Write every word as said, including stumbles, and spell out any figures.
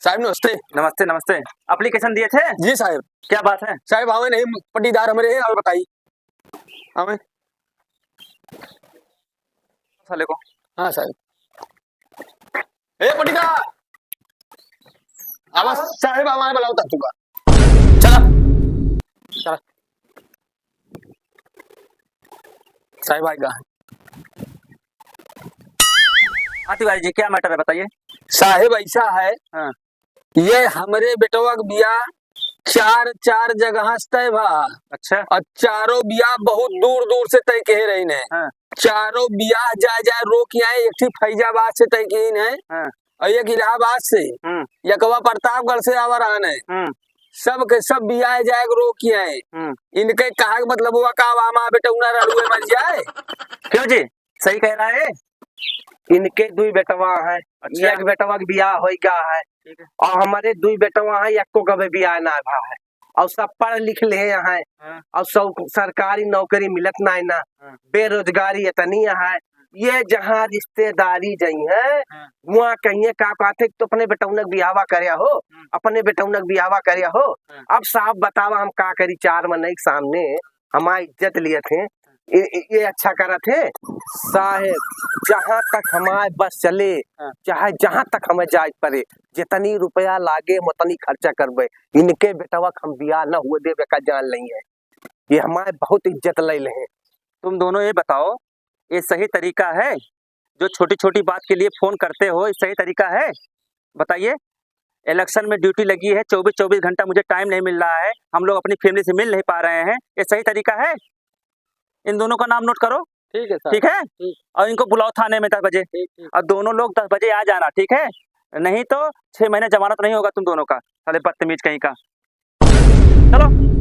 साहब, नमस्ते। नमस्ते, नमस्ते। Application दिए थे? जी साहब। क्या बात है? साहब, आवे नहीं, पट्टीदार हमरे हैं, और बताई। आवे। साले को। हाँ साहब। ए पट्टीदार, आवा साहब, आवा, बुलाओ तब तुका। चला। चला। साहब आएगा। हाँ तिवारी जी, क्या matter है, बताइए। साहब, ऐसा है, हाँ। ये हमरे बेटवा के बियाह चार, चार जगह से तय भा। अच्छा। और चारों बियाह बहुत दूर दूर से तय कहे रही ने। हाँ। चारों बियाह जाए जाए रोक आए, एक ठी फैजाबाद से तय कही ने। हाँ। और एक इलाहाबाद से, हम्म। एकवा प्रतापगढ़ से आवा रहा ने। हम्म। सब के सब बियाह जाए के रोक आए। हम्म। इनके कहा के मतलब हुआ का, आवा हमार बेटौना रड़ुए मर जाए। क्यों जी? सही कह रहा है। इनके दुई बेटवा हैं, अच्छा। एक बेटवा के बियाह होई गया है, ठीक है। और हमारे दुई बेटवा हैं, एको कभी बियाह ना भा है, और सब पढ़ लिख ले हैं, हाँ। और सब सरकारी नौकरी मिलत ना है ना, हाँ। बेरोजगारी इतनी है, ये जहाँ रिश्तेदारी जई है, हाँ। वहाँ कहिए का कहते तो अपने बेटौना के बियाहवा करे हो, हाँ। अपने बेटौना के बियाहवा करे हो। हाँ। अब साफ बतावा हम का करी, चार मनई के सामने हमार इज्जत लियत हैं, ये, ये, ये अच्छा करत हैं। साहेब, जहाँ तक हमार बस चले, हाँ। चाहे जहाँ तक हमें जाए पड़े, जितनी रुपया लागे, हम उतनी खर्चा करबे। इनके बेटवा के हम बियाह न हुए देबे का जान लई है। ये हमार बहुत इज्जत ले ले हैं। तुम दोनों ये बताओ, ये सही तरीका है? जो छोटी-छोटी बात के लिए फोन करते हो, ये सही तरीका है? बताइए। Election में duty लगी है, चौबीस चौबीस घंटा मुझे time नहीं मिल रहा है, हम लोग अपनी family से मिल नहीं पा रहे हैं, ये सही तरीका है? इन दोनों का नाम note करो। ठीक है सर। ठीक है? ठीक। और इनको बुलाओ थाने में दस बजे। ठीक, ठीक। और दोनों लोग दस बजे आ जाना, ठीक है? नहीं तो छह महीने जमानत नहीं होगा तुम दोनों का, साले बदतमीज कहीं का। चलो।